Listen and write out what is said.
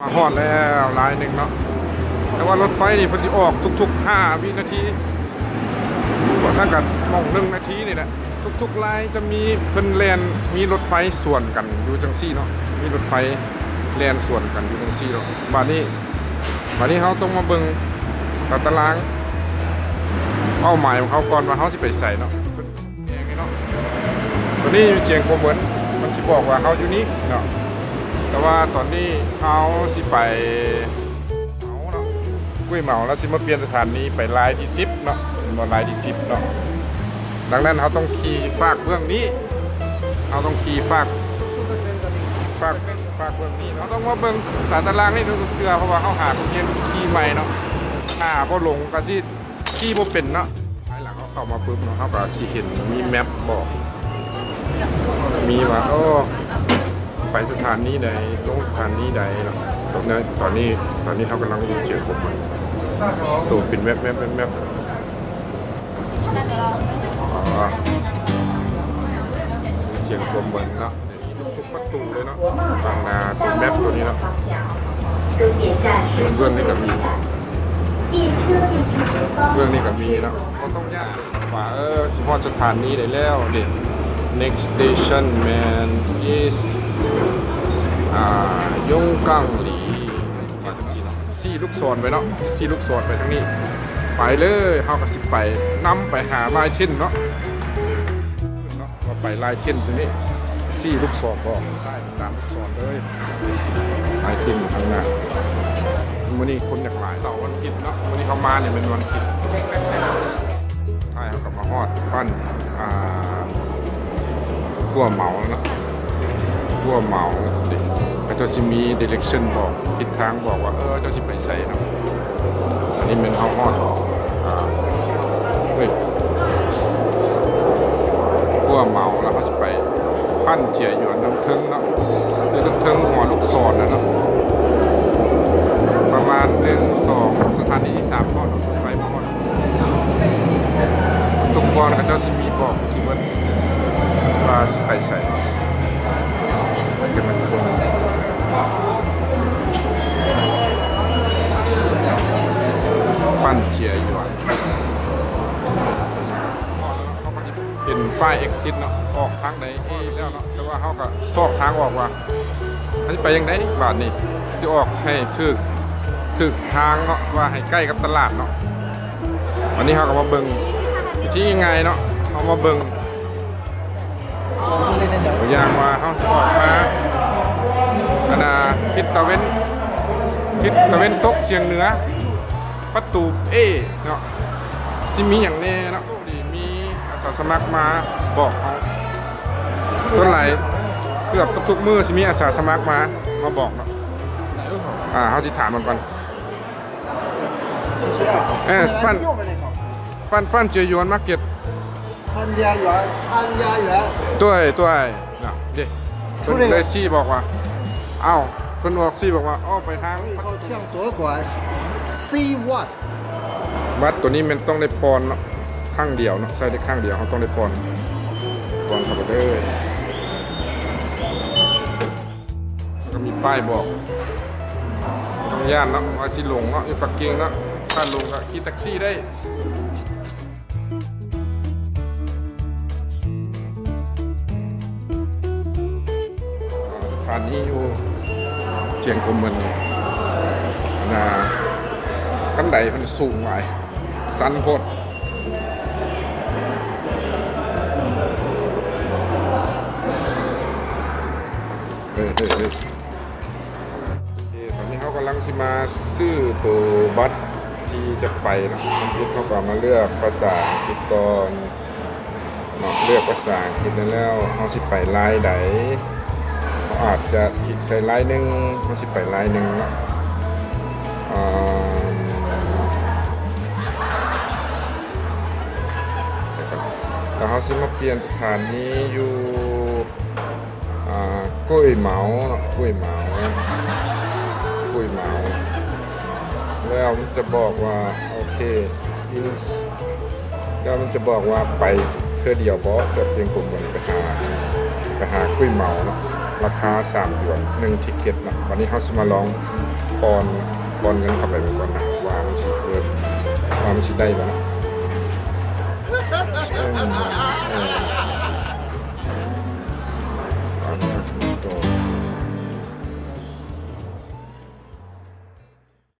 ມາຮອດແລ້ວລາຍໜຶ່ງເນາະ ແຕ່ວ່າລົດໄຟນີ້ເພິ່ນຊິອອກທຸກໆຫ້າວິນາທີ ບາງຄັ້ງກໍໝ່ອງໜຶ່ງນາທີນີ້ແຫຼະ. ທຸກໆລາຍຈະມີ ເພິ່ນແລ່ນ ມີລົດໄຟສວນກັນຢູ່ຈັ່ງຊີ້ເນາະ ມີລົດໄຟແລ່ນສວນກັນຢູ່ຈັ່ງຊີ້ເນາະ. ບາດນີ້ ບາດນີ້ເຮົາຕ້ອງມາເບິ່ງຕາຕະລາງເປົ້າໝາຍຂອງເຮົາກ່ອນວ່າເຮົາຊິໄປໃສເນາະ. ແດງນີ້ເນາະ ຕົວນີ້ຢູ່ຈຽງກົວເໝິນ ມັນຊິບອກວ່າເຮົາຢູ່ນີ້ເນາະ ແຕ່ວ່າຕອນນີ້ເຮົາຊິໄປເໝົາເນາະ ກຸ້ຍເໝົາ ແລ້ວຊິມາປ່ຽນສະຖານີໄປລາຍທີສິບເນາະ ເຫັນບໍ່ ລາຍທີສິບເນາະ. ດັ່ງນັ້ນເຮົາຕ້ອງຂີ່ຟາກເບື້ອງນີ້ ເຮົາຕ້ອງຂີ່ຟາກ ຟາກ ຟາກເບື້ອງນີ້ເນາະ. ເຮົາຕ້ອງມາເບິ່ງຕາຕະລາງນີ້ທຸກເທື່ອ ເພາະວ່າເຮົາຫາຄົນຮຽນຂີ່ໃໝ່ເນາະ ຖ້າບໍ່ຫຼົງກໍຊິ ຂີ່ບໍ່ເປັນເນາະ. ພາຍຫຼັງເຮົາເຂົ້າມາປຶບເນາະ ເຮົາກໍຊິເຫັນມີແມັບບອກ ມີວ່າ ໂອ້ ໄປສະຖານີໃດ ລົງສະຖານີໃດເນາະ. ຕອນນີ້ ຕອນນີ້ ຕອນນີ້ເຮົາກຳລັງຢູ່ຈຽງກົວເໝິນ ໂຕເປັນແມັບ ແມັບ ແມັບ ແມັບ ອໍ ຈຽງກົວເໝິນເນາະ. ມີທຸກໆປະຕູເລີຍເນາະ ຕາມໜ້າຕົວແມັບຕົວນີ້ເນາະ. ເບື້ອງນີ້ກໍມີ ເບື້ອງນີ້ກໍມີເນາະ. ບໍ່ຕ້ອງຢ້ານວ່າ ເອີ ຮອດສະຖານີໃດແລ້ວເດ້. Next station man is ອ່າ ຢົງກັງຫຼີ ວ່າຈັ່ງຊີ້ເນາະ. ຊີ້ລູກສອນໄປເນາະ ຊີ້ລູກສອນໄປທາງນີ້ ໄປເລີຍ. ເຮົາກໍຊິໄປນຳໄປຫາລາຍເທັນເນາະ ເນາະ ວ່າໄປລາຍເທັນຕົງນີ້ ຊີ້ລູກສອນບອກ ໃຊ່ ຕາມລູກສອນເລີຍ ລາຍເທັນຢູ່ທາງໜ້າ. ມື້ນີ້ຄົນຢາກຫຼາຍ ເສົາວັນອາທິດເນາະ ມື້ນີ້ເຮົາມານີ້ແມ່ນວັນອາທິດ. ທ້າຍເຮົາກໍມາຮອດບ້ານ ອ່າ ກົວເໝົາແລ້ວເນາະ ກົວເໝົາເດ້. ເຂົາເຈົ້າຊິມີ direction ບອກ ທິດທາງບອກວ່າ ເອີ ເຈົ້າຊິໄປໃສເນາະ. ອັນນີ້ແມ່ນເຮົາຮອດ ອ່າ ເອີຍ ກົວເໝົາ ແລ້ວເຮົາຊິໄປພັນເຈຍຢວນທາງເທິງເນາະ ຄືເທິງຫົວລູກສອນນະເນາະ. ປະມານໜຶ່ງ ສອງ ສະຖານີທີສາມ ຮອດເນາະ ໄປບໍ່ຮອດ. ທຸກບ່ອນເຂົາເຈົ້າຊິມີບອກຊິເບິດວ່າຊິໄປໃສ. ປັ້ນເຈຍຢວນ ເຫັນປ້າຍ exit ເນາະ ອອກທາງໃດ A ແລ້ວເນາະ ແຕ່ວ່າເຮົາກໍຊອກທາງອອກວ່າ ມັນຊິໄປຈັ່ງໃດບາດນີ້ ຊິອອກໃຫ້ຖືກ ຖືກທາງເນາະ ວ່າໃຫ້ໃກ້ກັບຕະຫຼາດເນາະ. ອັນນີ້ເຮົາກໍມາເບິ່ງວິທີງ່າຍເນາະ ເຮົາມາເບິ່ງ ຕົວຢ່າງວ່າເຮົາຊິອອກມາ ອັນນ່າ ທິດຕາເວັນ ທິດຕາເວັນຕົກສຽງເໜືອ ປະຕູ A ເນາະ ຊິມີຫຍັງແດ່ເນາະ. ໂຊກດີມີອາສາສະໝັກມາບອກເຮົາ ສ່ວນຫຼາຍເກືອບທຸກໆມື້ຊິມີອາສາສະໝັກມາ ມາບອກເນາະ. ອ່າ ເຮົາຊິຖາມມັນກ່ອນ. ເອີ ປັ້ນ ປັ້ນ ປັ້ນເຈຍຢວນ ມາເກັດ 对对 ນະເດ້ ເພິ່ນໄດ້ຊີ້ບອກວ່າ ອ້າວ ເພິ່ນບອກຊີ້ບອກວ່າ ອ້ອ ໄປທາງ 向左拐 see what ບັດໂຕນີ້ແມ່ນຕ້ອງໄດ້ປ່ອນເນາະ ຄັ້ງດຽວເນາະ ໃຊ້ໄດ້ຄັ້ງດຽວ ເຮົາຕ້ອງໄດ້ປ່ອນ ປ່ອນເຂົ້າໄປເດີ. ແລ້ວກໍມີປ້າຍບອກ ບໍ່ຕ້ອງຢ້ານເນາະ ວ່າຊິຫຼົງເນາະ ຢູ່ປັກກິ່ງເນາະ ຖ້າຫຼົງກໍຂີ່ແທັກຊີໄດ້. ສະຖານີຢູ່ຈຽງກົວເໝິນນີ້ ອັນນ່າ ຂັ້ນໄດມັນສູງຫຼາຍ ຊັນໂພດ. ເອີ ເອີ ເອີ ໂອເຄ ຕອນນີ້ເຮົາກຳລັງຊິມາຊື້ໂຕບັດທີ່ຈະໄປເນາະ ທຳອິດເຮົາກໍມາເລືອກພາສາອັງກິດກ່ອນເນາະ ເລືອກພາສາອັງກິດແລ້ວ ເຮົາຊິໄປລາຍໃດ ເຮົາອາດຈະຄລິກໃສ່ລາຍໜຶ່ງ ເຮົາຊິໄປລາຍໜຶ່ງເນາະ ເອີ ແລ້ວເຮົາຊິມາປ່ຽນສະຖານີຢູ່ ອ່າ ກຸ້ຍເໝົາເນາະ ກຸ້ຍເໝົາ ກຸ້ຍເໝົາ ແລ້ວມັນຈະບອກວ່າ ໂອເຄ ແລ້ວມັນຈະບອກວ່າໄປເທື່ອດຽວບໍ່ ຈາກຈຽງກົວເໝິນໄປຫາ ໄປຫາກຸ້ຍເໝົາເນາະ ລາຄາສາມຢວນ ໜຶ່ງທິກເກັດເນາະ. ບັດນີ້ເຮົາຊິມາລອງ ປ້ອນ ປ້ອນເງິນເຂົ້າໄປເບິ່ງກ່ອນນະ ວ່າມັນຊິເປີດ ວ່າມັນຊິໄດ້ບໍ່ນະ.